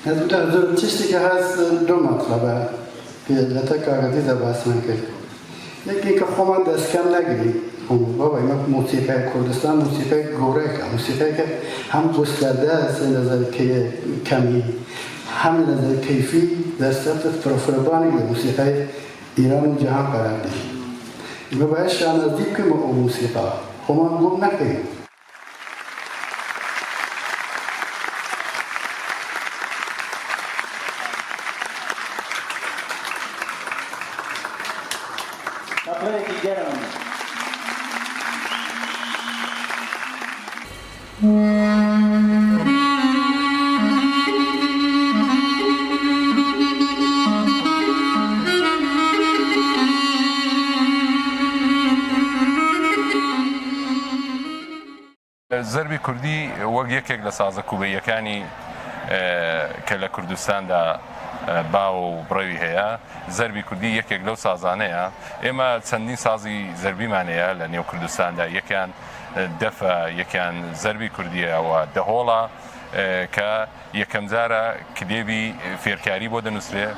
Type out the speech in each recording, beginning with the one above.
تشتی کە هەست دوو مەتڵەبە لەتە کاک عەزیزا باسمان کرد یەکی کە خۆمان دەستکەم نەگرین بابا ئێمە مۆسیقای کوردستان مۆسیقای گەورەیەکە مۆسیقایەکە هەم گسترده است نظر کمی هم نظر کیفی در سطح فرافربانی لە مۆسیقای ایران و جهان قرار دهیم ئێمە باید شانازی بکەین بە ئەو مۆسیقا خۆمان گوم نەکەین. تەپڵەیەکی گەرم. زەربی کوردی وەک یەکێک لە سازە کوبەییەکانی کە لە کوردستاندا باوە و بڕەوی هەیە، زەربی کوردی یەکێک لەو سازانەیە. ئێمە چەندین سازی زەربیمان هەیە لە نێو کوردستاندا، یەکیان دەفە، یەکیان زەربی کوردییە و دەهۆڵە کە یەکەمجارە کتێبی فێرکاری بۆ دەنووسرێ.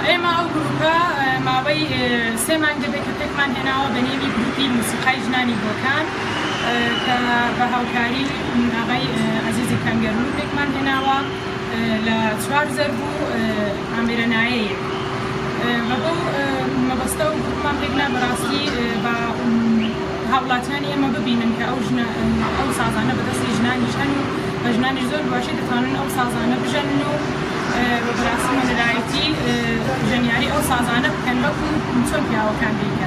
ئێمە ئەو گروپە ماوەی سێ مانگ دەبێت کە پێکمان هێناوە بە نێوی گروپی موسیقای ژنانی بۆکان کە بە هاوکاری ئاغای عەزیزی کەنگەرلوو پێکمان هێناوە لە چوار زەرب و ئامێرە نایەیەک و بەو مەبەستە ئەو گروپمان پێکنا بەڕاستی با هاوڵاتیانی ئێمە ببینن کە ئەو ژنە ئەو سازانە بەدەستی ژنانیش هەن و بە ژنانیش زۆر باشی دەتوانن ئەو سازانە بژەنن و بە بەراستی نوێنەرایەتی ژەنیاری ئەو سازانە بکەن وەکو چۆن پیاوەکان دەیکەن.